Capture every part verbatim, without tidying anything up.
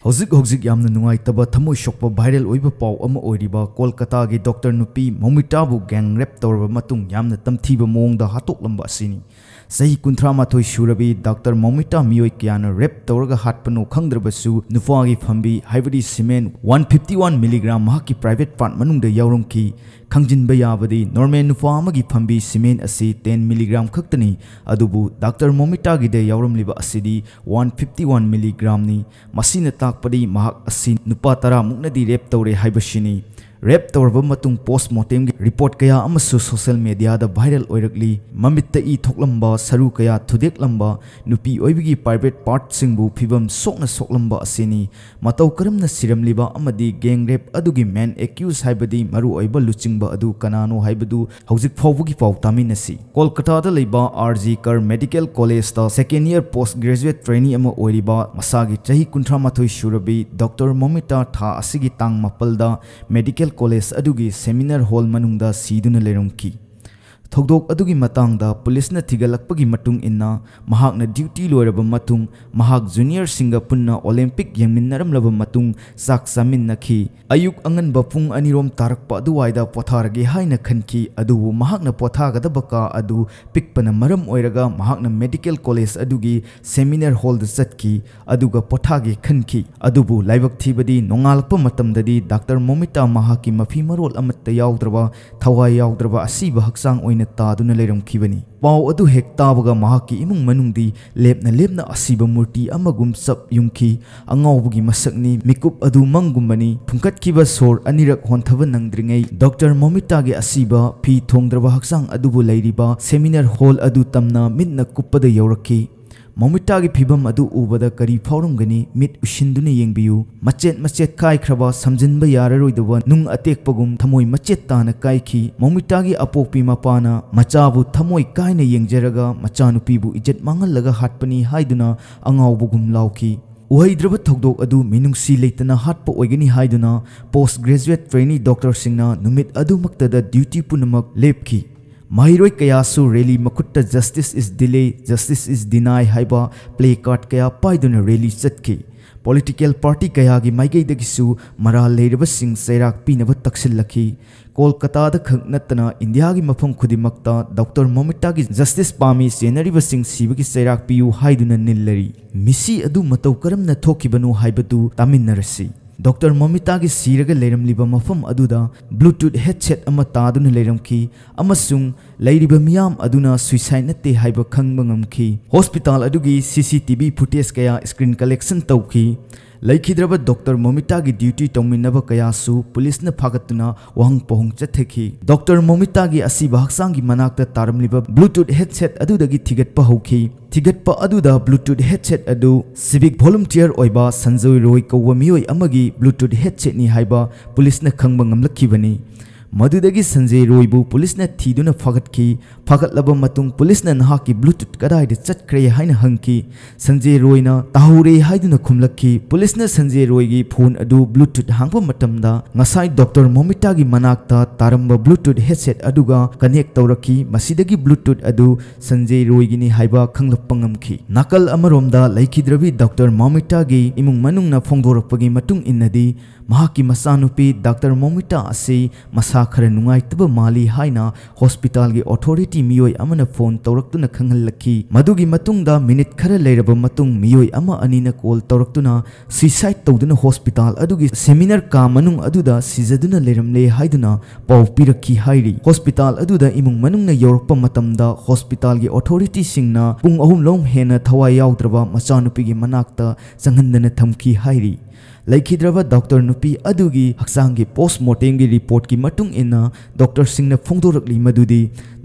ꯍꯧꯖꯤꯛ ꯍꯧꯖꯤꯛ ꯌꯥꯝꯅ ꯅꯨꯡꯉꯥꯏꯇꯕ, ꯊꯃꯣꯏ ꯁꯣꯛꯄ viral ꯑꯣꯏꯕ ꯄꯥꯎ ꯑꯃ ꯑꯣꯏꯔꯤꯕ ꯀꯣꯜꯀꯇꯥꯒꯤ ꯗꯣꯛꯇꯔ ꯅꯨꯄꯤ ꯃꯣꯃꯤꯇꯥꯕꯨ gang rape ꯇꯧꯔꯕ ꯃꯇꯨꯡ ꯌꯥꯝꯅ ꯇꯝꯊꯤꯕ ꯃꯑꯣꯡꯗ ꯍꯥꯠꯇꯣꯛꯂꯝꯕ ꯑꯁꯤꯅꯤ꯫ ꯆꯍꯤ ꯀꯨꯟꯊ꯭ꯔꯥ ꯃꯥꯊꯣꯏ ꯁꯨꯔꯕꯤ ꯗꯥꯛꯇꯔ ꯃꯣꯃꯤꯇꯥ ꯃꯤꯑꯣꯏ ꯀꯌꯥꯅ rape ꯇꯧꯔꯒ ꯍꯥꯠꯄꯅꯣ ꯈꯪꯗ꯭ꯔꯕꯁꯨ, ꯅꯨꯄꯥꯒꯤ ꯐꯝꯕꯤ ꯍꯥꯏꯕꯗꯤ semen one fifty one milligram ꯃꯍꯥꯛꯀꯤ private part ꯃꯅꯨꯡꯗ ꯌꯥꯎꯔꯝꯈꯤ꯫ ꯈꯪꯖꯤꯟꯕ ꯌꯥꯕꯗꯤ, normal ꯅꯨꯄꯥ ꯑꯃꯒꯤ ꯐꯝꯕꯤ semen ꯑꯁꯤ ten milligram ꯈꯛꯇꯅꯤ, ꯑꯗꯨꯕꯨ ꯗꯥꯛꯇꯔ ꯃꯣꯃꯤꯇꯥꯒꯤꯗ ꯌꯥꯎꯔꯝꯂꯤꯕ ꯑꯁꯤꯗꯤ one fifty one milligram ꯅꯤ꯫ ꯃꯁꯤꯅ ꯇꯥꯛꯄꯗꯤ ꯃꯍꯥꯛ ꯑꯁꯤ ꯅꯨꯄꯥ ꯇꯔꯥ ꯃꯨꯛꯅꯗꯤ rape ꯇꯧꯔꯦ ꯍꯥꯏꯕꯁꯤꯅꯤ꯫ Rape ꯇꯧꯔꯕ ꯃꯇꯨꯡ post mortem ꯒꯤ report ꯀꯌꯥ ꯑꯃꯁꯨ social media ꯗ viral ꯑꯣꯏꯔꯛꯂꯤ꯫ ꯃꯃꯤꯠꯇ ꯏ ꯊꯣꯛꯂꯝꯕ, ꯁꯔꯨ ꯀꯌꯥ ꯊꯨꯗꯦꯛꯂꯝꯕ, ꯅꯨꯄꯤ ꯑꯣꯏꯕꯒꯤ private part ꯁꯤꯡꯕꯨ ꯐꯤꯕꯝ ꯁꯣꯛꯅ ꯁꯣꯛꯂꯝꯕ ꯑꯁꯤꯅꯤ꯫ ꯃꯇꯧ ꯀꯔꯝꯅ ꯁꯤꯔꯝꯂꯤꯕ ꯑꯃꯗꯤ gang rape ꯑꯗꯨꯒꯤ main accused ꯍꯥꯏꯕꯗꯤ ꯃꯔꯨꯑꯣꯏꯕ ꯂꯨꯆꯤꯡꯕ ꯑꯗꯨ ꯀꯅꯥꯅꯣ ꯍꯥꯏꯕꯗꯨ ꯍꯧꯖꯤꯛ ꯐꯥꯎꯕꯒꯤ ꯄꯥꯎ ꯇꯥꯃꯤꯟꯅꯁꯤ꯫ ꯀꯣꯜꯀꯇꯥꯗ ꯂꯩꯕ R G Kar Medical College ꯇ second year post graduate trainee ꯑꯃ ꯑꯣꯏꯔꯤꯕ, ꯃꯁꯥꯒꯤ ꯆꯍꯤ ꯀꯨꯟꯊ꯭ꯔꯥ ꯃꯥꯊꯣꯏ ꯁꯨꯔꯕꯤ ꯗꯣꯛꯇꯔ ꯃꯣꯃꯤꯇꯥ ꯊꯥ ꯑꯁꯤꯒꯤ ꯇꯥꯡ ꯃꯥꯄꯜꯗ medical college ꯑꯗꯨꯒꯤ seminar hall ꯃꯅꯨꯡꯗ ꯁꯤꯗꯨꯅ ꯂꯩꯔꯝꯈꯤ꯫ ꯊꯧꯗꯣꯛ ꯑꯗꯨꯒꯤ ꯃꯇꯥꯡꯗ ꯄꯨꯂꯤꯁꯅ ꯊꯤꯒꯠꯂꯛꯄꯒꯤ ꯃꯇꯨꯡ ꯏꯟꯅ, ꯃꯍꯥꯛꯅ duty ꯂꯣꯏꯔꯕ ꯃꯇꯨꯡ ꯃꯍꯥꯛ junior ꯁꯤꯡꯒ ꯄꯨꯟꯅ Olympic ꯌꯦꯡꯃꯤꯟꯅꯔꯝꯂꯕ ꯃꯇꯨꯡ ꯆꯥꯛ ꯆꯥꯃꯤꯟꯅꯈꯤ꯫ ꯑꯌꯨꯛ ꯑꯉꯟꯕ ꯄꯨꯡ ꯑꯅꯤꯔꯣꯝ ꯇꯥꯔꯛꯄ ꯑꯗꯨꯋꯥꯏꯗ ꯄꯣꯊꯥꯔꯒꯦ ꯍꯥꯏꯅ ꯈꯟꯈꯤ, ꯑꯗꯨꯕꯨ ꯃꯍꯥꯛꯅ ꯄꯣꯊꯥꯒꯗꯕ ꯀꯥ ꯑꯗꯨ ꯄꯤꯛꯄꯅ ꯃꯔꯝ ꯑꯣꯏꯔꯒ ꯃꯍꯥꯛꯅ medical college ꯑꯗꯨꯒꯤ seminar hall ꯗ ꯆꯠꯈꯤ, ꯑꯗꯨꯒ ꯄꯣꯊꯥꯒꯦ ꯈꯟꯈꯤ꯫ ꯑꯗꯨꯕꯨ ꯂꯥꯏꯕꯛ ꯊꯤꯕꯗꯤ, ꯅꯣꯡꯉꯥꯜꯂꯛꯄ ꯃꯇꯝꯗꯗꯤ ꯗꯥꯛꯇꯔ ꯃꯣꯃꯤꯇꯥ ꯃꯍꯥꯛꯀꯤ ꯃꯐꯤ ꯃꯔꯣꯜ ꯑꯃꯠꯇ ꯌꯥꯎꯗ꯭ꯔꯕ, ꯊꯋꯥꯏ ꯌꯥꯎꯗ꯭ꯔꯕ ꯑꯁꯤꯕ ꯍꯛꯆꯥꯡ ꯑꯣꯏꯅ ꯇꯥꯗꯨꯅ ꯂꯩꯔꯝꯈꯤꯕꯅꯤ꯫ ꯄꯥꯎ ꯑꯗꯨ ꯍꯦꯛ ꯇꯥꯕꯒ ꯃꯍꯥꯛꯀꯤ ꯏꯃꯨꯡ ꯃꯅꯨꯡꯗꯤ ꯂꯦꯞꯅ ꯂꯦꯞꯅ ꯑꯁꯤꯕ ꯃꯨꯔꯇꯤ ꯑꯃꯒꯨꯝ ꯆꯞ ꯌꯨꯡꯈꯤ꯫ ꯑꯉꯥꯎꯕꯒꯤ ꯃꯁꯛꯅꯤ, ꯃꯤꯀꯨꯞ ꯑꯗꯨ ꯃꯪꯒꯨꯝꯕꯅꯤ꯫ ꯐꯨꯡꯀꯠꯈꯤꯕ ꯁꯣꯔ ꯑꯅꯤꯔꯛ ꯍꯣꯟꯊꯕ ꯅꯪꯗ꯭ꯔꯤꯉꯩ ꯗꯣꯛꯇꯔ ꯃꯣꯃꯤꯇꯥꯒꯤ ꯑꯁꯤꯕ ꯐꯤ ꯊꯣꯡꯗ꯭ꯔꯕ ꯍꯛꯆꯥꯡ ꯑꯗꯨꯕꯨ ꯂꯩꯔꯤꯕ seminar hall ꯑꯗꯨ ꯇꯝꯅ ꯃꯤꯠꯅ ꯀꯨꯞꯄꯗ ꯌꯧꯔꯛꯈꯤ꯫ ꯃꯣꯃꯤꯇꯥꯒꯤ ꯐꯤꯕꯝ ꯑꯗꯨ ꯎꯕꯗ ꯀꯔꯤ ꯐꯥꯎꯔꯝꯒꯅꯤ? ꯃꯤꯠ ꯎꯏꯁꯤꯟꯗꯨꯅ ꯌꯦꯡꯕꯤꯌꯨ꯫ ꯃꯆꯦꯠ ꯃꯆꯦꯠ ꯀꯥꯏꯈ꯭ꯔꯕ, ꯁꯝꯖꯤꯟꯕ ꯌꯥꯔꯔꯣꯏꯗꯕ ꯅꯨꯡ ꯑꯇꯦꯛꯄꯒꯨꯝ ꯊꯃꯣꯏ ꯃꯆꯦꯠ ꯇꯥꯅ ꯀꯥꯏꯈꯤ꯫ ꯃꯣꯃꯤꯇꯥꯒꯤ ꯑꯄꯣꯛꯄꯤ ꯃꯄꯥꯅ ꯃꯆꯥꯕꯨ ꯊꯃꯣꯏ ꯀꯥꯏꯅ ꯌꯦꯡꯖꯔꯒ ꯃꯆꯥꯅꯨꯄꯤꯕꯨ ꯏꯖꯠ ꯃꯥꯡꯍꯜꯂꯒ ꯍꯥꯠꯄꯅꯤ ꯍꯥꯏꯗꯨꯅ ꯑꯉꯥꯎꯕꯒꯨꯝ ꯂꯥꯎꯈꯤ꯫ ꯎꯍꯩꯗ꯭ꯔꯕ ꯊꯧꯗꯣꯛ ꯑꯗꯨ ꯃꯤꯅꯨꯡꯁꯤ ꯂꯩꯇꯅ ꯍꯥꯠꯄ ꯑꯣꯏꯒꯅꯤ ꯍꯥꯏꯗꯨꯅ post graduate trainee ꯗꯣꯛꯇꯔꯁꯤꯡꯅ ꯅꯨꯃꯤꯠ ꯑꯗꯨꯃꯛꯇꯗ duty ꯄꯨꯝꯅꯃꯛ ꯂꯦꯞꯈꯤ꯫ ꯃꯍꯩꯔꯣꯏ ꯀꯌꯥꯁꯨ ꯔꯦꯂꯤ ꯃꯈꯨꯠꯇ "Justice is delay, justice is deny" ꯍꯥꯏꯕ ꯄ꯭ꯂꯦ ꯀꯥꯔꯗ ꯀꯌꯥ ꯄꯥꯏꯗꯨꯅ ꯔꯦꯂꯤ ꯆꯠꯈꯤ꯫ ꯄꯣꯂꯤꯇꯤꯀꯦꯜ ꯄꯥꯔꯇꯤ ꯀꯌꯥꯒꯤ ꯃꯥꯏꯀꯩꯗꯒꯤꯁꯨ ꯃꯔꯥꯜ ꯂꯩꯔꯕꯁꯤꯡ ꯆꯩꯔꯥꯛ ꯄꯤꯅꯕ ꯇꯛꯁꯤꯜꯂꯛꯈꯤ꯫ ꯀꯣꯜꯀꯇꯥꯗ ꯈꯛ ꯅꯠꯇꯅ ꯏꯟꯗꯤꯌꯥꯒꯤ ꯃꯐꯝ ꯈꯨꯗꯤꯡꯃꯛꯇ "ꯗꯣꯛꯇꯔ ꯃꯣꯃꯤꯇꯥꯒꯤ ꯖꯁꯇꯤꯁ ꯄꯥꯝꯃꯤ, ꯆꯦꯟꯅꯔꯤꯕꯁꯤꯡ ꯁꯤꯕꯒꯤ ꯆꯩꯔꯥꯛ ꯄꯤꯌꯨ" ꯍꯥꯏꯗꯨꯅ ꯅꯤꯜꯂꯔꯤ꯫ ꯃꯤꯁꯤ ꯑꯗꯨ ꯃꯇꯧ ꯀꯔꯝꯅ ꯊꯣꯛꯈꯤꯕꯅꯣ ꯍꯥꯏꯕꯗꯨ ꯇꯥꯃꯤꯟꯅꯔꯁꯤ꯫ ꯗꯣꯛꯇꯔ ꯃꯣꯃꯤꯇꯥꯒꯤ ꯁꯤꯔꯒ ꯂꯩꯔꯝꯂꯤꯕ ꯃꯐꯝ ꯑꯗꯨꯗ ꯕ꯭ꯂꯨꯇꯨꯠ ꯍꯦꯗꯁꯦꯠ ꯑꯃ ꯇꯥꯗꯨꯅ ꯂꯩꯔꯝꯈꯤ ꯑꯃꯁꯨꯡ ꯂꯩꯔꯤꯕ ꯃꯤꯌꯥꯝ ꯑꯗꯨꯅ ꯁꯨꯏꯁꯥꯏꯗ ꯅꯠꯇꯦ ꯍꯥꯏꯕ ꯈꯪꯕ ꯉꯝꯈꯤ꯫ ꯍꯣꯁꯄꯤꯇꯥꯜ ꯑꯗꯨꯒꯤ ꯁꯤ ꯁꯤ ꯇꯤ ꯚꯤ ꯐꯨꯇꯦꯖ ꯀꯌꯥ ꯁ꯭ꯀ꯭ꯔꯤꯟ ꯀꯂꯦꯛꯁꯟ ꯇꯧꯈꯤ꯫ ꯂꯩꯈꯤꯗ꯭ꯔꯕ ꯗꯣꯛꯇꯔ ꯃꯣꯃꯤꯇꯥꯒꯤ ꯗ꯭ꯌꯨꯇꯤ ꯇꯧꯃꯤꯟꯅꯕ ꯀꯌꯥꯁꯨ ꯄꯨꯂꯤꯁꯅ ꯐꯥꯒꯠꯇꯨꯅ ꯋꯥꯍꯪ ꯄꯥꯎꯍꯪ ꯆꯠꯊꯈꯤ꯫ ꯗꯣꯛꯇꯔ ꯃꯣꯃꯤꯇꯥꯒꯤ ꯑꯁꯤꯕ ꯍꯛꯆꯥꯡꯒꯤ ꯃꯅꯥꯛꯇ ꯇꯥꯔꯝꯂꯤꯕ ꯕ꯭ꯂꯨꯇꯨꯠ ꯍꯦꯗꯁꯦꯠ ꯑꯗꯨꯗꯒꯤ ꯊꯤꯒꯠꯄ ꯍꯧꯈꯤ꯫ ꯊꯤꯒꯠꯄ ꯑꯗꯨꯗ ꯕ꯭ꯂꯨꯇꯨꯠ ꯍꯦꯗꯁꯦꯠ ꯑꯗꯨ ꯁꯤꯚꯤꯛ ꯚꯣꯂꯨꯟꯇꯤꯌꯔ ꯑꯣꯏꯕ ꯁꯟꯖꯣꯏ ꯔꯣꯏ ꯀꯧꯕ ꯃꯤꯑꯣꯏ ꯑꯃꯒꯤ ꯕ꯭ꯂꯨꯇꯨꯠ ꯍꯦꯗꯁꯦꯠꯅꯤ ꯍꯥꯏꯕ ꯄꯨꯂꯤꯁꯅ ꯈꯪꯕ ꯉꯝꯂꯛꯈꯤꯕꯅꯤ꯫ ꯃꯗꯨꯗꯒꯤ ꯁꯟꯖꯦ ꯔꯣꯏꯕꯨ ꯄꯨꯂꯤꯁꯅ ꯊꯤꯗꯨꯅ ꯐꯥꯒꯠꯈꯤ꯫ ꯐꯥꯒꯠꯂꯕ ꯃꯇꯨꯡ ꯄꯨꯂꯤꯁꯅ "ꯅꯍꯥꯛꯀꯤ ꯕ꯭ꯂꯨꯇꯨꯠ ꯀꯗꯥꯏꯗ ꯆꯠꯈ꯭ꯔꯦ?" ꯍꯥꯏꯅ ꯍꯪꯈꯤ꯫ ꯁꯟꯖꯦ ꯔꯣꯏꯅ "ꯇꯥꯍꯧꯔꯦ" ꯍꯥꯏꯗꯨꯅ ꯈꯨꯝꯂꯛꯈꯤ꯫ ꯄꯨꯂꯤꯁꯅ ꯁꯟꯖꯦ ꯔꯣꯏꯒꯤ ꯐꯣꯟ ꯑꯗꯨ ꯕ꯭ꯂꯨꯇꯨꯠ ꯍꯥꯡꯕ ꯃꯇꯝꯗ ꯉꯁꯥꯏ ꯗꯣꯛꯇꯔ ꯃꯣꯃꯤꯇꯥꯒꯤ ꯃꯅꯥꯛꯇ ꯇꯥꯔꯝꯕ ꯕ꯭ꯂꯨꯇꯨꯠ ꯍꯦꯗꯁꯦꯠ ꯑꯗꯨꯒ ꯀꯅꯦꯛ ꯇꯧꯔꯛꯈꯤ꯫ ꯃꯁꯤꯗꯒꯤ ꯕ꯭ꯂꯨꯇꯨꯠ ꯑꯗꯨ ꯁꯟꯖꯦ ꯔꯣꯏꯒꯤꯅꯤ ꯍꯥꯏꯕ ꯈꯪꯂꯛꯄ ꯉꯝꯈꯤ꯫ ꯅꯥꯀꯜ ꯑꯃꯔꯣꯝꯗ ꯂꯩꯈꯤꯗ꯭ꯔꯕꯤ ꯗꯣꯛꯇꯔ ꯃꯣꯃꯤꯇꯥꯒꯤ ꯏꯃꯨꯡ ꯃꯅꯨꯡꯅ ꯐꯣꯡꯗꯣꯔꯛꯄꯒꯤ ꯃꯇꯨꯡ ꯏꯟꯅꯗꯤ, ꯃꯍꯥꯛꯀꯤ ꯃꯆꯥꯅꯨꯄꯤ ꯗꯥꯛꯇꯔ ꯃꯣꯃꯤꯇꯥ ꯑꯁꯤ ꯃꯁꯥ ꯈꯔ ꯅꯨꯡꯉꯥꯏꯇꯕ ꯃꯥꯜꯂꯤ ꯍꯥꯏꯅ ꯍꯣꯁꯄꯤꯇꯥꯜꯒꯤ ꯑꯣꯊꯣꯔꯤꯇꯤ ꯃꯤꯑꯣꯏ ꯑꯃꯅ ꯐꯣꯟ ꯇꯧꯔꯛꯇꯨꯅ ꯈꯪꯍꯜꯂꯛꯈꯤ꯫ ꯃꯗꯨꯒꯤ ꯃꯇꯨꯡꯗ ꯃꯤꯅꯤꯠ ꯈꯔ ꯂꯩꯔꯕ ꯃꯇꯨꯡ ꯃꯤꯑꯣꯏ ꯑꯃ ꯑꯅꯤꯅ ꯀꯣꯜ ꯇꯧꯔꯛꯇꯨꯅ ꯁꯨꯏꯁꯥꯏꯗ ꯇꯧꯗꯨꯅ ꯍꯣꯁꯄꯤꯇꯥꯜ ꯑꯗꯨꯒꯤ ꯁꯦꯃꯤꯅꯥꯔ ꯀꯥ ꯃꯅꯨꯡ ꯑꯗꯨꯗ ꯁꯤꯖꯗꯨꯅ ꯂꯩꯔꯝꯂꯦ ꯍꯥꯏꯗꯨꯅ ꯄꯥꯎ ꯄꯤꯔꯛꯈꯤ ꯍꯥꯏꯔꯤ꯫ ꯍꯣꯁꯄꯤꯇꯥꯜ ꯑꯗꯨꯗ ꯏꯃꯨꯡ ꯃꯅꯨꯡꯅ ꯌꯧꯔꯛꯄ ꯃꯇꯝꯗ ꯍꯣꯁꯄꯤꯇꯥꯜꯒꯤ ꯑꯣꯊꯣꯔꯤꯇꯤꯁꯤꯡꯅ ꯄꯨꯡ ꯑꯍꯨꯝ ꯂꯣꯝ ꯍꯦꯟꯅ ꯊꯋꯥꯏ ꯌꯥꯎꯗ꯭ꯔꯕ ꯃꯆꯥꯅꯨꯄꯤꯒꯤ ꯃꯅꯥꯛꯇ ꯆꯪꯍꯟꯗꯅ ꯊꯝꯈꯤ ꯍꯥꯏꯔꯤ꯫ ꯂꯩꯈꯤꯗ꯭ꯔꯕ ꯗꯣꯛꯇꯔ ꯅꯨꯄꯤ ꯑꯗꯨꯒꯤ ꯍꯛꯆꯥꯡꯒꯤ ꯄꯣꯁꯃꯣꯔꯇꯦꯝꯒꯤ ꯔꯤꯄꯣꯔꯠꯀꯤ ꯃꯇꯨꯡ ꯏꯟꯅ ꯗꯣꯛꯇꯔꯁꯤꯡꯅ ꯐꯣꯡꯗꯣꯔꯛꯂꯤ ꯃꯗꯨꯗꯤ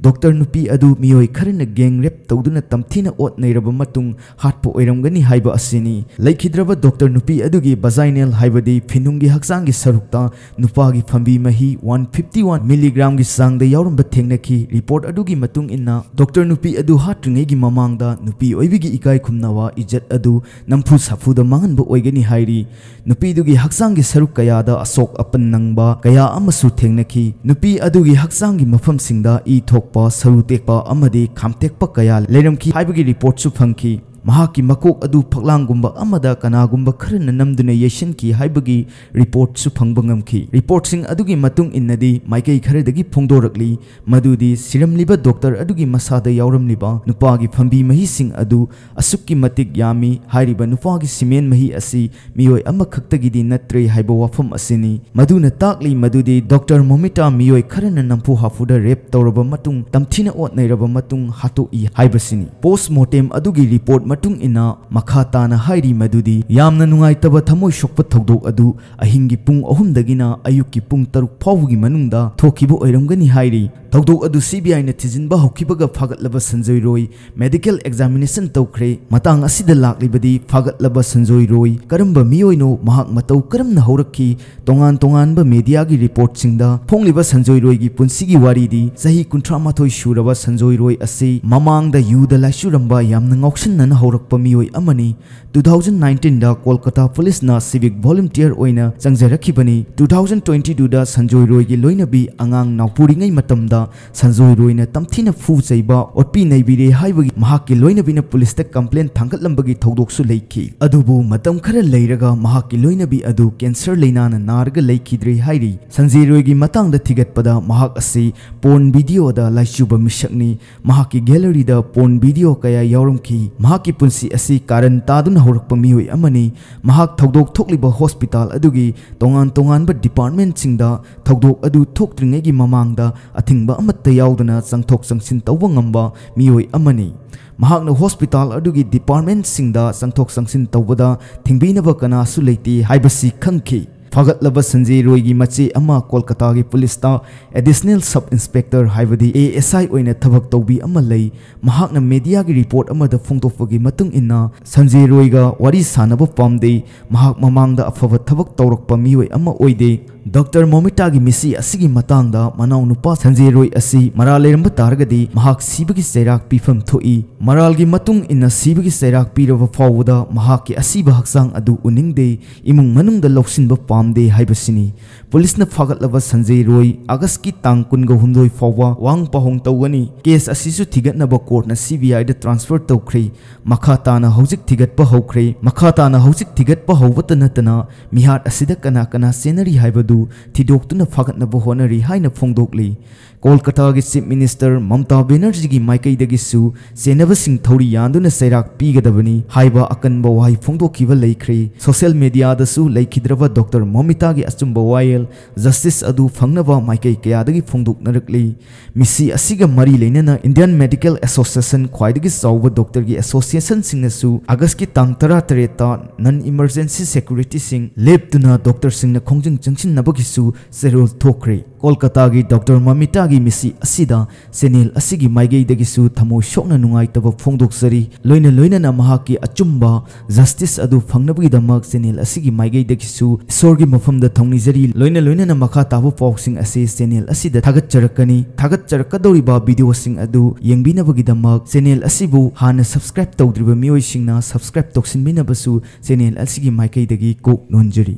ꯗꯣꯛꯇꯔ ꯅꯨꯄꯤ ꯑꯗꯨ ꯃꯤꯑꯣꯏ ꯈꯔꯅ ꯒꯦꯡ ꯔꯦꯞ ꯇꯧꯗꯨꯅ ꯇꯝꯊꯤꯅ ꯑꯣꯠ ꯅꯩꯔꯕ ꯃꯇꯨꯡ ꯍꯥꯠꯄ ꯑꯣꯏꯔꯝꯒꯅꯤ ꯍꯥꯏꯕ ꯑꯁꯤꯅꯤ꯫ ꯂꯩꯈꯤꯗ꯭ꯔꯕ ꯗꯣꯛꯇꯔ ꯅꯨꯄꯤ ꯑꯗꯨꯒꯤ ꯕꯖꯥꯏꯅꯦꯜ ꯍꯥꯏꯕꯗꯤ ꯐꯤꯅꯨꯡꯒꯤ ꯍꯛꯆꯥꯡꯒꯤ ꯁꯔꯨꯛꯇ ꯅꯨꯄꯥꯒꯤ ꯐꯝꯕꯤ ꯃꯍꯤ ꯋꯥꯟ ꯐꯤꯐꯇꯤ ꯋꯥꯟ ꯃꯤꯂꯤꯒ꯭ꯔꯥꯝꯒꯤ ꯆꯥꯡꯗ ꯌꯥꯎꯔꯝꯕ ꯊꯦꯡꯅꯈꯤ꯫ ꯔꯤꯄꯣꯔꯠ ꯑꯗꯨꯒꯤ ꯃꯇꯨꯡ ꯏꯟꯅ ꯗꯣꯛꯇꯔ ꯅꯨꯄꯤ ꯑꯗꯨ ꯍꯥꯠꯇ꯭ꯔꯤꯉꯩꯒꯤ ꯃꯃꯥꯡꯗ ꯅꯨꯄꯤ ꯑꯣꯏꯕꯤꯒꯤ ꯏꯀꯥꯏ ꯈꯨꯝꯅꯕ ꯏꯖꯠ ꯑꯗꯨ ꯅꯝꯐꯨ ꯁꯥꯐꯨꯗ ꯃꯥꯡꯍꯟꯕ ꯑꯣꯏꯒꯅꯤ ꯍꯥꯏꯔꯤ꯫ ꯅꯨꯄꯤꯗꯨꯒꯤ ꯍꯛꯆꯥꯡꯒꯤ ꯁꯔꯨꯛ ꯀꯌꯥꯗ ꯑꯁꯣꯛ ꯑꯄꯟ ꯅꯪꯕ ꯀꯌꯥ ꯑꯃꯁꯨ ꯊꯦꯡꯅꯈꯤ꯫ ꯅꯨꯄꯤ ꯑꯗꯨꯒꯤ ꯍꯛꯆꯥꯡꯒꯤ ꯃꯐꯝꯁꯤꯡꯗ ꯏ ꯊꯣꯛ ꯄ, ꯁꯔꯨ ꯇꯦꯛꯄ ꯑꯃꯗꯤ ꯈꯥꯝꯇꯦꯛꯄ ꯀꯌꯥ ꯂꯩꯔꯝꯈꯤ ꯍꯥꯏꯕꯒꯤ ꯔꯤꯄꯣꯔꯠꯁꯨ ꯐꯪꯈꯤ꯫ ꯃꯍꯥꯛꯀꯤ ꯃꯀꯣꯛ ꯑꯗꯨ ꯐꯛꯂꯥꯡꯒꯨꯝꯕ ꯑꯃꯗ ꯀꯅꯥꯒꯨꯝꯕ ꯈꯔꯅ ꯅꯝꯗꯨꯅ ꯌꯩꯁꯤꯟꯈꯤ ꯍꯥꯏꯕꯒꯤ ꯔꯤꯄꯣꯔꯠꯁꯨ ꯐꯪꯕ ꯉꯝꯈꯤ꯫ ꯔꯤꯄꯣꯔꯠꯁꯤꯡ ꯑꯗꯨꯒꯤ ꯃꯇꯨꯡ ꯏꯟꯅꯗꯤ ꯃꯥꯏꯀꯩ ꯈꯔꯗꯒꯤ ꯐꯣꯡꯗꯣꯔꯛꯂꯤ ꯃꯗꯨꯗꯤ ꯁꯤꯔꯝꯂꯤꯕ ꯗꯣꯛꯇꯔ ꯑꯗꯨꯒꯤ ꯃꯁꯥꯗ ꯌꯥꯎꯔꯝꯂꯤꯕ ꯅꯨꯄꯥꯒꯤ ꯐꯝꯕꯤ ꯃꯍꯤꯁꯤꯡ ꯑꯗꯨ ꯑꯁꯨꯛꯀꯤ ꯃꯇꯤꯛ ꯌꯥꯝꯃꯤ꯫ ꯍꯥꯏꯔꯤꯕ ꯅꯨꯄꯥꯒꯤ ꯁꯤꯃꯦꯟ ꯃꯍꯤ ꯑꯁꯤ ꯃꯤꯑꯣꯏ ꯑꯃꯈꯛꯇꯒꯤꯗꯤ ꯅꯠꯇ꯭ꯔꯦ ꯍꯥꯏꯕ ꯋꯥꯐꯝ ꯑꯁꯤꯅꯤ꯫ ꯃꯗꯨꯅ ꯇꯥꯛꯂꯤ ꯃꯗꯨꯗꯤ ꯗꯣꯛꯇꯔ ꯃꯣꯃꯤꯇꯥ ꯃꯤꯑꯣꯏ ꯈꯔꯅ ꯅꯝꯐꯨ ꯍꯥꯐꯨꯗ ꯔꯦꯞ ꯇꯧꯔꯕ ꯃꯇꯨꯡ, ꯇꯝꯊꯤꯅ ꯑꯣꯠꯅꯩꯔꯕ ꯃꯇꯨꯡ ꯍꯥꯠꯇꯣꯛꯏ ꯍꯥꯏꯕꯁꯤꯅꯤ꯫ ꯄꯣꯁ ꯃꯣꯔꯇꯦꯝ ꯑꯗꯨꯒꯤ ꯔꯤꯄꯣꯔꯠ ꯃꯇꯨꯡ ꯏꯟꯅ ꯃꯈꯥ ꯇꯥꯅ ꯍꯥꯏꯔꯤ ꯃꯗꯨꯗꯤ ꯌꯥꯝꯅ ꯅꯨꯡꯉꯥꯏꯇꯕ ꯊꯃꯣꯏ ꯁꯣꯛꯄ ꯊꯧꯗꯣꯛ ꯑꯗꯨ ꯑꯍꯤꯡꯒꯤ ꯄꯨꯡ ꯑꯍꯨꯝꯗꯒꯤꯅ ꯑꯌꯨꯛꯀꯤ ꯄꯨꯡ ꯇꯔꯨꯛ ꯐꯥꯎꯕꯒꯤ ꯃꯅꯨꯡꯗ ꯊꯣꯛꯈꯤꯕ ꯑꯣꯏꯔꯝꯒꯅꯤ ꯍꯥꯏꯔꯤ꯫ ꯊꯧꯗꯣꯛ ꯑꯗꯨ ꯁꯤ ꯕꯤ ꯑꯥꯏꯅ ꯊꯤꯖꯤꯟꯕ ꯍꯧꯈꯤꯕꯒ ꯐꯥꯒꯠꯂꯕ ꯁꯟꯖꯣꯏ ꯔꯣꯏ ꯃꯦꯗꯤꯀꯦꯜ ꯑꯦꯛꯖꯥꯃꯤꯅꯦꯁꯟ ꯇꯧꯈ꯭ꯔꯦ꯫ ꯃꯇꯥꯡ ꯑꯁꯤꯗ ꯂꯥꯛꯂꯤꯕꯗꯤ ꯐꯥꯒꯠꯂꯕ ꯁꯟꯖꯣꯏ ꯔꯣꯏ ꯀꯔꯝꯕ ꯃꯤꯑꯣꯏꯅꯣ, ꯃꯍꯥꯛ ꯃꯇꯧ ꯀꯔꯝꯅ ꯍꯧꯔꯛꯈꯤ, ꯇꯣꯉꯥꯟ ꯇꯣꯉꯥꯟꯕ ꯃꯦꯗꯤꯌꯥꯒꯤ ꯔꯤꯄꯣꯔꯠꯁꯤꯡꯗ ꯐꯣꯡꯂꯤꯕ ꯁꯟꯖꯣꯏ ꯔꯣꯏꯒꯤ ꯄꯨꯟꯁꯤꯒꯤ ꯋꯥꯔꯤꯗꯤ ꯆꯍꯤ ꯀꯨꯟꯊ꯭ꯔꯥ ꯃꯥꯊꯣꯏ ꯁꯨꯔꯕ ꯁꯟꯖꯣꯏ ꯔꯣꯏ ꯑꯁꯤ ꯃꯃꯥꯡꯗ ꯌꯨꯗ ꯂꯥꯏꯆꯨꯔꯝꯕ ꯌꯥꯝꯅ ꯉꯥꯎꯁꯤꯟꯅꯅ ꯍꯧꯔꯛꯄ ꯃꯤꯑꯣꯏ ꯑꯃꯅꯤ꯫ ꯇꯨ ꯊꯥꯎꯖꯟ ꯅꯥꯏꯟꯇꯤꯟꯗ ꯀꯣꯜꯀꯇꯥ ꯄꯨꯂꯤꯁꯅ ꯁꯤꯚꯤꯛ ꯚꯣꯂꯨꯟꯇꯤꯌꯔ ꯑꯣꯏꯅ ꯆꯪꯖꯔꯛꯈꯤꯕꯅꯤ꯫ ꯇꯨ ꯊꯥꯎꯖꯟ ꯇ꯭ꯋꯦꯟꯇꯤ ꯇꯨꯗ ꯁꯟꯖꯣꯏ ꯔꯣꯏꯒꯤ ꯂꯣꯏꯅꯕꯤ ꯑꯉꯥꯡ ꯅꯥꯎꯄꯨꯔꯤꯉꯩ ꯃꯇꯝꯗ ꯁꯟꯖꯣꯏ ꯔꯣꯏꯅ ꯇꯝꯊꯤꯅ ꯐꯨ ꯆꯩꯕ, ꯑꯣꯠꯄꯤ ꯅꯩꯕꯤꯔꯦ ꯍꯥꯏꯕꯒꯤ ꯃꯍꯥꯛꯀꯤ ꯂꯣꯏꯅꯕꯤꯅ ꯄꯨꯂꯤꯁꯇ ꯀꯝꯄ꯭ꯂꯦꯟ ꯊꯥꯡꯒꯠꯂꯝꯕꯒꯤ ꯊꯧꯗꯣꯛꯁꯨ ꯂꯩꯈꯤ꯫ ꯑꯗꯨꯕꯨ ꯃꯇꯝ ꯈꯔ ꯂꯩꯔꯒ ꯃꯍꯥꯛꯀꯤ ꯂꯣꯏꯅꯕꯤ ꯑꯗꯨ ꯀꯦꯟꯁꯔ ꯂꯩꯅꯥꯅ ꯅꯥꯔꯒ ꯂꯩꯈꯤꯗ꯭ꯔꯦ ꯍꯥꯏꯔꯤ꯫ ꯁꯟꯖꯣꯏ ꯔꯣꯏꯒꯤ ꯃꯇꯥꯡꯗ ꯊꯤꯒꯠꯄꯗ ꯃꯍꯥꯛ ꯑꯁꯤ ꯄꯣꯔꯟ ꯚꯤꯗꯤꯑꯣꯗ ꯂꯥꯏꯆꯨꯕ ꯃꯤꯁꯛꯅꯤ꯫ ꯃꯍꯥꯛꯀꯤ ꯒꯦꯂꯔꯤꯗ ꯄꯣꯔꯟ ꯚꯤꯗꯤꯑꯣ ꯀꯌꯥ ꯌꯥꯎꯔꯝꯈꯤ꯫ ꯃꯍꯥꯛꯀꯤ ꯄꯨꯟꯁꯤ ꯑꯁꯤ ꯀꯥꯔꯟ ꯇꯥꯗꯨꯅ ꯍꯧꯔꯛꯄ ꯃꯤꯑꯣꯏ ꯑꯃꯅꯤ꯫ ꯃꯍꯥꯛ ꯊꯧꯗꯣꯛ ꯊꯣꯛꯂꯤꯕ ꯍꯣꯁꯄꯤꯇꯥꯜ ꯑꯗꯨꯒꯤ ꯇꯣꯉꯥꯟ ꯇꯣꯉꯥꯟꯕ ꯗꯤꯄꯥꯔꯠꯃꯦꯟꯠꯁꯤꯡꯗ ꯊꯧꯗꯣꯛ ꯑꯗꯨ ꯊꯣꯛꯇ꯭ꯔꯤꯉꯩꯒꯤ ꯃꯃꯥꯡꯗ ꯑꯊꯤꯡꯕ ꯑꯃꯠꯇ ꯌꯥꯎꯗꯅ ꯆꯪꯊꯣꯛ ꯆꯪꯁꯤꯟ ꯇꯧꯕ ꯉꯝꯕ ꯃꯤꯑꯣꯏ ꯑꯃꯅꯤ꯫ ꯃꯍꯥꯛꯅ ꯍꯣꯁꯄꯤꯇꯥꯜ ꯑꯗꯨꯒꯤ ꯗꯤꯄꯥꯔꯠꯃꯦꯟꯠꯁꯤꯡꯗ ꯆꯪꯊꯣꯛ ꯆꯪꯁꯤꯟ ꯇꯧꯕꯗ ꯊꯤꯡꯕꯤꯅꯕ ꯀꯅꯥꯁꯨ ꯂꯩꯇꯦ ꯍꯥꯏꯕꯁꯤ ꯈꯪꯈꯤ꯫ ꯐꯒꯠꯂꯕ ꯁꯟꯖꯦ ꯔꯣꯏꯒꯤ ꯃꯆꯦ ꯑꯃ ꯀꯣꯜꯀꯇꯥꯒꯤ ꯄꯨꯂꯤꯁꯇ ꯑꯦꯗꯤꯁꯅꯦꯜ ꯁꯕ ꯏꯟꯁꯄꯦꯛꯇꯔ ꯍꯥꯏꯕꯗꯤ ꯑꯦ ꯑꯦꯁ ꯑꯥꯏ ꯑꯣꯏꯅ ꯊꯕꯛ ꯇꯧꯕꯤ ꯑꯃ ꯂꯩ꯫ ꯃꯍꯥꯛꯅ ꯃꯦꯗꯤꯌꯥꯒꯤ ꯔꯤꯄꯣꯔꯠ ꯑꯃꯗ ꯐꯣꯡꯗꯣꯛꯄꯒꯤ ꯃꯇꯨꯡ ꯏꯟꯅ, ꯁꯟꯖꯦ ꯔꯣꯏꯒ ꯋꯥꯔꯤ ꯁꯥꯟꯅꯕ ꯄꯥꯝꯗꯦ꯫ ꯃꯍꯥꯛ ꯃꯃꯥꯡꯗ ꯑꯐꯕ ꯊꯕꯛ ꯇꯧꯔꯛꯄ ꯃꯤꯑꯣꯏ ꯑꯃ ꯑꯣꯏꯗꯦ꯫ ꯗꯣꯛꯇꯔ ꯃꯣꯃꯤꯇꯥꯒꯤ ꯃꯤꯁꯤ ꯑꯁꯤꯒꯤ ꯃꯇꯥꯡꯗ ꯃꯅꯥꯎꯅꯨꯄꯥ ꯁꯟꯖꯦ ꯔꯣꯏ ꯑꯁꯤ ꯃꯔꯥꯜ ꯂꯩꯔꯝꯕ ꯇꯥꯔꯒꯗꯤ ꯃꯍꯥꯛ ꯁꯤꯕꯒꯤ ꯆꯩꯔꯥꯛ ꯄꯤꯐꯝ ꯊꯣꯛꯏ꯫ ꯃꯔꯥꯜꯒꯤ ꯃꯇꯨꯡ ꯏꯟꯅ ꯁꯤꯕꯒꯤ ꯆꯩꯔꯥꯛ ꯄꯤꯔꯕ ꯐꯥꯎꯕꯗ ꯃꯍꯥꯛꯀꯤ ꯑꯁꯤꯕ ꯍꯛꯆꯥꯡ ꯑꯗꯨ ꯎꯅꯤꯡꯗꯦ꯫ ꯏꯃꯨꯡ ꯃꯅꯨꯡꯗ ꯂꯧꯁꯤꯟꯕ ꯄꯥꯝ ꯄꯥꯝꯗꯦ ꯍꯥꯏꯕꯁꯤꯅꯤ꯫ ꯄꯨꯂꯤꯁꯅ ꯐꯥꯒꯠꯂꯕ ꯁꯟꯖꯦ ꯔꯣꯏ ꯑꯥꯒꯁꯀꯤ ꯇꯥꯡ ꯀꯨꯟꯒ ꯍꯨꯝꯗꯣꯏ ꯐꯥꯎꯕ ꯋꯥꯍꯪ ꯄꯥꯎꯍꯪ ꯇꯧꯒꯅꯤ꯫ ꯀꯦꯁ ꯑꯁꯤꯁꯨ ꯊꯤꯒꯠꯅꯕ ꯀꯣꯔꯠꯅ ꯁꯤ ꯕꯤ ꯑꯥꯏꯗ ꯇ꯭ꯔꯥꯟꯁꯐꯔ ꯇꯧꯈ꯭ꯔꯦ꯫ ꯃꯈꯥ ꯇꯥꯅ ꯍꯧꯖꯤꯛ ꯊꯤꯒꯠꯄ ꯍꯧꯈ꯭ꯔꯦ꯫ ꯃꯈꯥ ꯇꯥꯅ ꯍꯧꯖꯤꯛ ꯊꯤꯒꯠꯄ ꯍꯧꯕꯇ ꯅꯠꯇꯅ ꯃꯤꯍꯥꯠ ꯑꯁꯤꯗ ꯀꯅꯥ ꯀꯅꯥ ꯆꯦꯟꯅꯔꯤ ꯍꯥꯏꯕꯗꯨ ꯊꯤꯗꯣꯛꯇꯨꯅ ꯐꯥꯒꯠꯅꯕ ꯍꯣꯠꯅꯔꯤ ꯍꯥꯏꯅ ꯐꯣꯡꯗꯣꯛꯂꯤ꯫ ꯀꯣꯜꯀꯇꯥꯒꯤ ꯆꯤꯐ ꯃꯤꯅꯤꯁꯇꯔ ꯃꯃꯇꯥ ꯕꯦꯅꯔꯖꯤꯒꯤ ꯃꯥꯏꯀꯩꯗꯒꯤꯁꯨ ꯆꯦꯟꯅꯕꯁꯤꯡ ꯊꯧꯔꯤ ꯌꯥꯟꯗꯨꯅ ꯆꯩꯔꯥꯛ ꯄꯤꯒꯗꯕꯅꯤ ꯍꯥꯏꯕ ꯑꯀꯟꯕ ꯋꯥꯍꯩ ꯐꯣꯡꯗꯣꯛꯈꯤꯕ ꯂꯩꯈ꯭ꯔꯦ꯫ ꯁꯣꯁꯤꯌꯦꯜ ꯃꯦꯗꯤꯌꯥꯗꯁꯨ ꯂꯩꯈꯤꯗ꯭ꯔꯕ ꯗꯣꯛꯇꯔ ꯃꯣꯃꯤꯇꯥꯒꯤ ꯑꯆꯨꯝꯕ ꯋꯥꯌꯦꯜ, ꯖꯁꯇꯤꯁ ꯑꯗꯨ ꯐꯪꯅꯕ ꯃꯥꯏꯀꯩ ꯀꯌꯥꯗꯒꯤ ꯐꯣꯡꯗꯣꯛꯅꯔꯛꯂꯤ꯫ ꯃꯤꯁꯤ ꯑꯁꯤꯒ ꯃꯔꯤ ꯂꯩꯅꯅ ꯏꯟꯗꯤꯌꯟ ꯃꯦꯗꯤꯀꯦꯜ ꯑꯦꯁꯣꯁꯤꯌꯦꯁꯟ, ꯈ꯭ꯋꯥꯏꯗꯒꯤ ꯆꯥꯎꯕ ꯗꯣꯛꯇꯔꯒꯤ ꯑꯦꯁꯣꯁꯤꯌꯦꯁꯟꯁꯤꯡꯅꯁꯨ ꯑꯥꯒꯁꯀꯤ ꯇꯥꯡ ꯇꯔꯥꯇꯔꯦꯠꯇ ꯅꯟ ꯏꯃꯔꯖꯦꯟꯁꯤ ꯁꯦꯀ꯭ꯌꯨꯔꯤꯇꯤꯁꯤꯡ ꯂꯦꯞꯇꯨꯅ ꯗꯣꯛꯇꯔꯁꯤꯡꯅ ꯈꯣꯡꯖꯪ ꯆꯪꯁꯤꯟꯅꯕꯒꯤꯁꯨ ꯆꯦꯔꯣꯜ ꯊꯣꯛꯈ꯭ꯔꯦ꯫ ꯀꯣꯜꯀꯇꯥꯒꯤ ꯗꯣꯛꯇꯔ ꯃꯃꯤꯇꯥꯒꯤ ꯃꯤꯁꯤ ꯑꯁꯤꯗ ꯆꯦꯅꯦꯜ ꯑꯁꯤꯒꯤ ꯃꯥꯏꯀꯩꯗꯒꯤꯁꯨ ꯊꯃꯣꯏ ꯁꯣꯛꯅ ꯅꯨꯡꯉꯥꯏꯇꯕ ꯐꯣꯡꯗꯣꯛꯆꯔꯤ꯫ ꯂꯣꯏꯅ ꯂꯣꯏꯅꯅ ꯃꯍꯥꯛꯀꯤ ꯑꯆꯨꯝꯕ ꯖꯁꯇꯤꯁ ꯑꯗꯨ ꯐꯪꯅꯕꯒꯤꯗꯃꯛ ꯆꯦꯅꯦꯜ ꯑꯁꯤꯒꯤ ꯃꯥꯏꯀꯩꯗꯒꯤꯁꯨ ꯏꯁꯣꯔꯒꯤ ꯃꯐꯝꯗ ꯊꯧꯅꯤꯖꯔꯤ꯫ ꯂꯣꯏꯅ ꯂꯣꯏꯅꯅ ꯃꯈꯥ ꯇꯥꯕ ꯄꯥꯎꯁꯤꯡ ꯑꯁꯤ ꯆꯦꯅꯦꯜ ꯑꯁꯤꯗ ꯊꯥꯒꯠꯆꯔꯛꯀꯅꯤ꯫ ꯊꯥꯒꯠꯆꯔꯛꯀꯗꯧꯔꯤꯕ ꯚꯤꯗꯤꯑꯣꯁꯤꯡ ꯑꯗꯨ ꯌꯦꯡꯕꯤꯅꯕꯒꯤꯗꯃꯛ ꯆꯦꯅꯦꯜ ꯑꯁꯤꯕꯨ ꯍꯥꯟꯅ ꯁꯕꯁꯀ꯭ꯔꯥꯏꯕ ꯇꯧꯗ꯭ꯔꯤꯕ ꯃꯤꯑꯣꯏꯁꯤꯡꯅ ꯁꯕꯁꯀ꯭ꯔꯥꯏꯕ ꯇꯧꯁꯤꯟꯕꯤꯅꯕꯁꯨ ꯆꯦꯅꯦꯜ ꯑꯁꯤꯒꯤ ꯃꯥꯏꯀꯩꯗꯒꯤ ꯀꯣꯛ ꯅꯣꯟꯖꯔꯤ꯫